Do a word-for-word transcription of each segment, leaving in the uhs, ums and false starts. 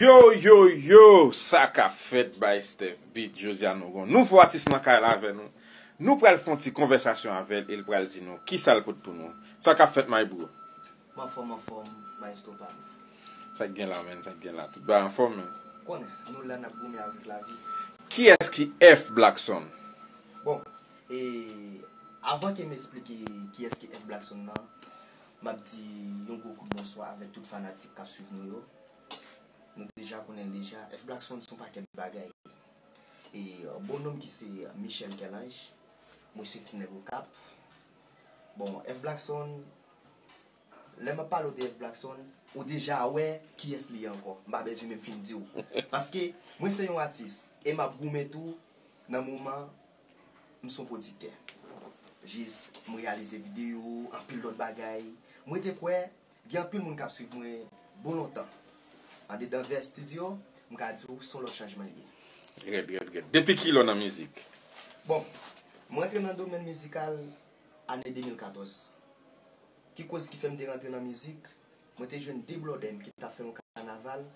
Yo, yo, yo, sa k ap fèt bay Steph Beat. Jodi a nou gon nouvo atis nan kay la avè nou. Nou pral fè yon ti konvèsasyon avè l e l pral di nou kisa l pote pou nou. Sa k ap fèt, my bro? M anfòm, anfòm, maestro pa m. Sa k gen la, menn? Sa k gen la? Tout bagay anfòm, menn? Konnen, nou la n ap goumen avèk lavi. Kiyès ki F Blackson? Bon, e avan ke m esplike kiyès ki F Blackson nan, m ap di yon gwo kout bonswa avèk tout fanatik k ap swiv nou yo. Nou deja konnen l deja. F Blackson se yon pakèt bagay. E, euh, bon non m ki se Michel Kelange. Mwen se ti nèg Okap. Bon, F Blackson, lè m ap pale w de F Blackson, ou deja wè kiyès li ye ankò. M pa bezwen menm fin di w. Paske mwen se yon atis e m ap goumen tou nan moman m se yon pwodiktè. Jis, m reyalize videyo, anpil lòt bagay. Mwen te kwè, gen anpil moun k ap swiv mwen bon lontan. Andedan Vè Studio, m ka di w, se yon lòt chanjman l ye. Rèd, rèd, rèd. Depi kilè w nan mizik? Bon, mwen rantre nan domèn mizikal ane de mil katòz. Ki koz ki fè m te rantre nan mizik? Mwen te jwenn de blòdè m ki t ap fè yon kanaval.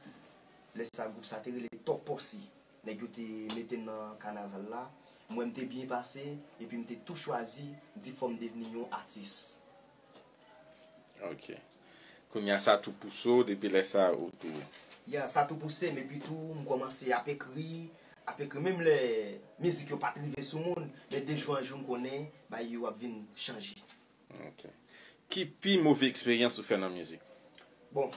Lè sa, gwoup sa te rele Top Posse. Nèg yo te mete m nan kanaval la. Mwen, m te byen pase, epi m te tou chwazi di fò m devni yon atis. Ok. Kounye a, sa tou pouse w, depi lè sa, ou tou. Ya, sa tou pouse m, epi tou, m kòmanse ap ekri, ap ekri. Menm lè mizik yo pa t rive sou moun, men de jou an jou, m konnen bagay yo ap vin chanje. Ok. Ki pi move eksperyans ou fè nan mizik? Bon,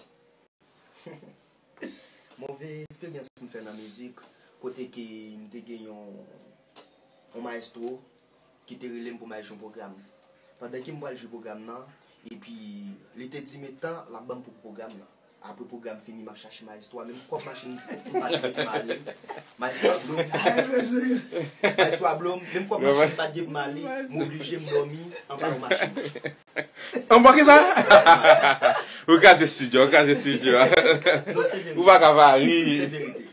move eksperyans m fè nan mizik, kote ke m te gen yon, yon mayestwo ki te rele m pou m al jwe yon pwogram. Pandan ke m pral jwe pwogram nan, epi li te di m tan l ap ban m pou pwogram nan. Apre pwogram fini, m ap chache mayestwo a, menm kòb machin m pa t gen pou m ale. Mayestwo a blo m. Mayestwo a blo m, menm kòb machin m pa t gen pou m ale, m oblije m dòmi anba yon machin. Anba ki sa? Ou kraze estidyo, ou kraze estidyo. Non, se verite. Ou pa ka pa ri. Se verite.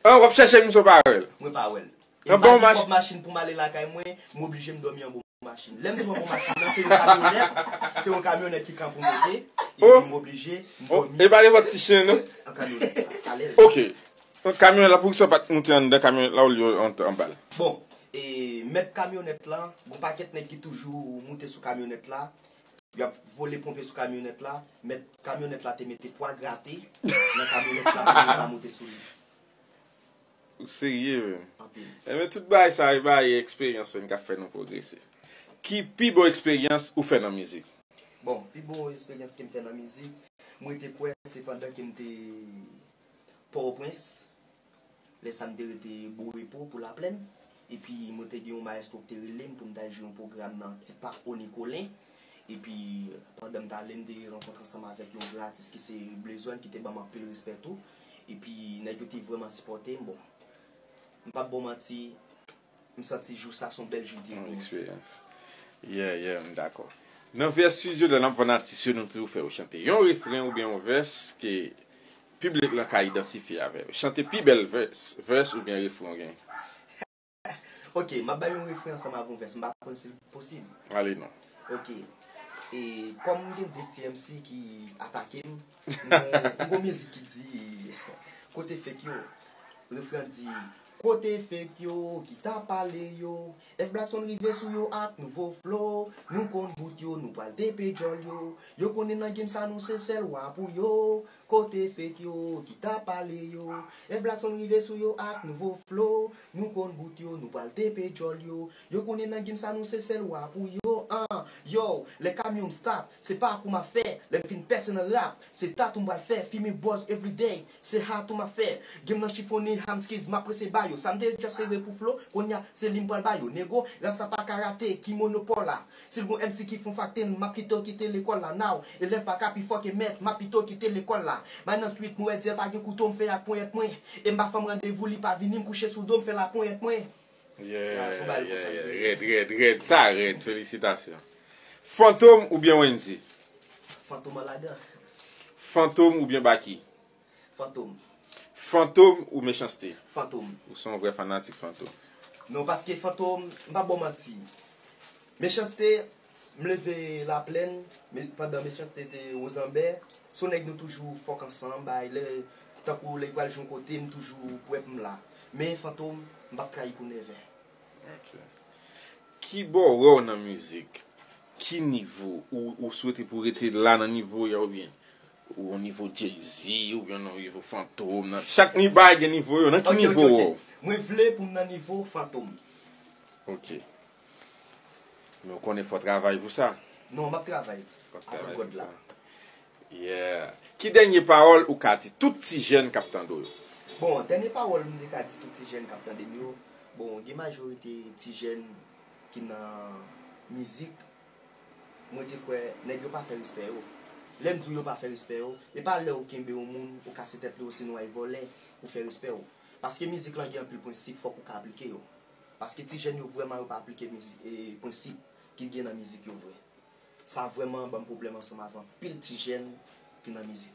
An, w ap chèche misye, w pa wè l. Mwen pa wè l. E m pa gen kòb machin pou m ale lakay mwen, m oblije m dòmi anba yon machin. Lè m di w anba yon machin nan, se yon kamyonèt, se yon kamyonèt ki kanpe yon kote, epi m oblije m dòmi. E pa nenpòt ti chen, non? An kamyonèt, alèz. Ok. Kamyonèt la, poukisa w pa t moute anndan kamyonèt la olye w anba l? Bon, e mèt kamyonèt la, gon pakèt nèg ki toujou moute sou kamyonèt la, y ap vole ponpe sou kamyonèt la, mèt kamyonèt la te mete pwa grate nan kamyonèt la pou yo pa moute sou li. Ou serye, menm? Anpil. Enben, tout bagay sa, e bagay eksperyans menm k ap fè nou pwogrese. Ki pi bon eksperyans ou fè nan mizik? Bon, pi bon eksperyans ke m fè nan mizik, mwen te kwè se pandan ke m te Pòtoprens. Lè sa m te rete Bon Repo pou Laplèn. Epi mwen te gen yon mayestwo ki te rele m pou m ta al jwe yon pwogram nan Ti Pak Onikolen. Epi pandan m t ale, m te rankontre ansanm avèk yon gran atis ki se Blezòn, ki te ban m anpil respè tou. Epi nèg yo te vrèman sipòte m. Bon, m p ap ba w manti, m santi jou sa se yon bèl jou de pou mwen. Yon eksperyans. Yeah, yeah, m dakò. Nan Vè Studio, lè n ap vann atis yo, nou toujou fè yo chante yon refren oubyen yon vès ke piblik lan ka idantifye avè yo. Chante pi bèl vès, vès oubyen refren w genyen. Ok, m ap bay yon refren ansanm avè yon vès. M pa konn si l posib. Ale non. Ok. E kòm m gen de ti M C ki atake m, m gon, m gon mizik ki di, kote fake yo? Refren an di, kote fake yo ki t ap pale yo? F Blackson rive sou yo ak nouvo flow. Nou konn bout yo, nou pral tepe djòl yo. Yo konnen nan game sa nou se sèl wa pou yo. Kote fake yo ki t ap pale yo? F Blackson rive sou yo ak nouvo flow. Nou konn bout yo, nou pral tepe djòl yo. Yo konnen nan game sa nou se sèl wa pou yo. An, yo, lè kamyon m start, se pakou m ap fè. Lè m fin pèse nan rap, se tatou m pral fè. Fimen buzz everyday, se tatou m ap fè. Game nan chifonnen, hamskiz, m ap prese ba yo. Sa m te dwe sere pou flow, kounye a se li m pral ba yo. Nego, rap sa pa karate, ki monopòl la? Si l gon M C ki fon fakten, m ap pito kite lekòl la. Now, elèv pa ka pi fò ke mèt, m ap pito kite lekòl la. Bay nan street, m wè dyèl pa gen kouto, m fè ak ponyèt mwen. E m ba fanm randevou, li pa vini, m kouche sou do, m fè laponyèt mwen. Yeah, yeah, yeah. Rèd, rèd, rèd. Sa rèd. Felisitasyon. Fantom oubyen Wendyy? Fantom an ladan. Fantom oubyen Baky? Fantom. Fantom ou Mechanste? Fantom. Ou se yon vrè fanatik Fantom. Non, paske Fantom, m pa ba w manti. Mechanste, m leve Laplèn, men pandan Mechanste te Wozanbè, se yon nèg nou toujou fòk ansanm, bay, lè Tankou lè l pral jwe yon kote, m toujou prè pou m la. Men Fantom, m p ap trayi pou nèvè. Ok. Ki bò w wè w nan mizik? Ki nivo ou, ou swete pou rete la nan nivo ya oubyen ou nivo Jay-Z oubyen nan nivo Fantom nan? Chak ni bagay gen nivo yo. Nan ki Ok, nivo ok, w wè w? Ok. Mwen vle pou m nan nivo Fantom. Ok. Men w konnen fò w travay pou sa. Non, m ap travay. Fò w Avèk travay God pou la. sa. Yeah. Ki dènye pawòl ou ka di tout ti jèn k ap tande w yo? Bon, dènye pawòl m te ka di tout ti jèn k ap tande m yo. Bon, gen majorite ti jèn ki nan mizik. Mwen te kwè nèg yo pa fè respè yo. Lè m di w yo pa fè respè yo, e pa lè ou kenbe yon moun, ou kase tèt li, ou sinon w al vòlè pou fè respè w. Paske mizik lan gen anpil prensip, fòk ou ka aplike yo. Paske ti jèn yo vrèman yo pa aplike mizik, e, prensip ki gen nan mizik yo vre. Sa vrèman ban m pwoblèm ansanm avè anpil ti jèn ki nan mizik.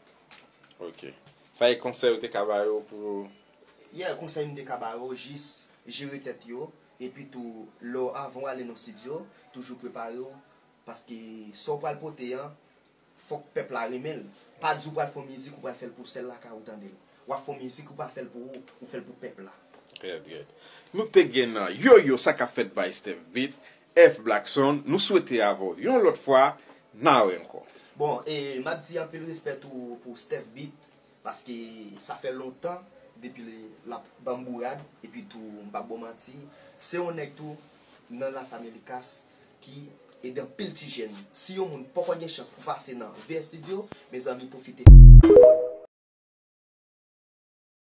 Ok. Sa e konsèy ou te ka ba yo pou Yeah, konsèy m te ka ba yo, jis jere tèt yo, epi tou, lè w, avan w ale nan estidyo, toujou prepare w, paske sa w pral pote an, fòk pèp la renmen l. Pa di w pral fè yon mizik, ou pral fè l pou sèl lakay ou tande l. W ap fè yon mizik, ou pa fè l pou ou, ou fè l pou pèp la. Red, red. Nou te gen nan Yo Yo, sa k ap fèt by Steph Beat, F Blackson. Nou swete avè w yon lòt fwa, n a wè ankò. Bon, e m ap di anpil respè tou pou Steph Beat, paske sa fè lontan depi l ap ban m bourad, epi tou m p ap ba w manti. Se yon nèg tou nan Las Americas ki ede anpil ti jèn. Si yon moun poko gen chans pou pase nan V S Studio, mezanmi, pwofite.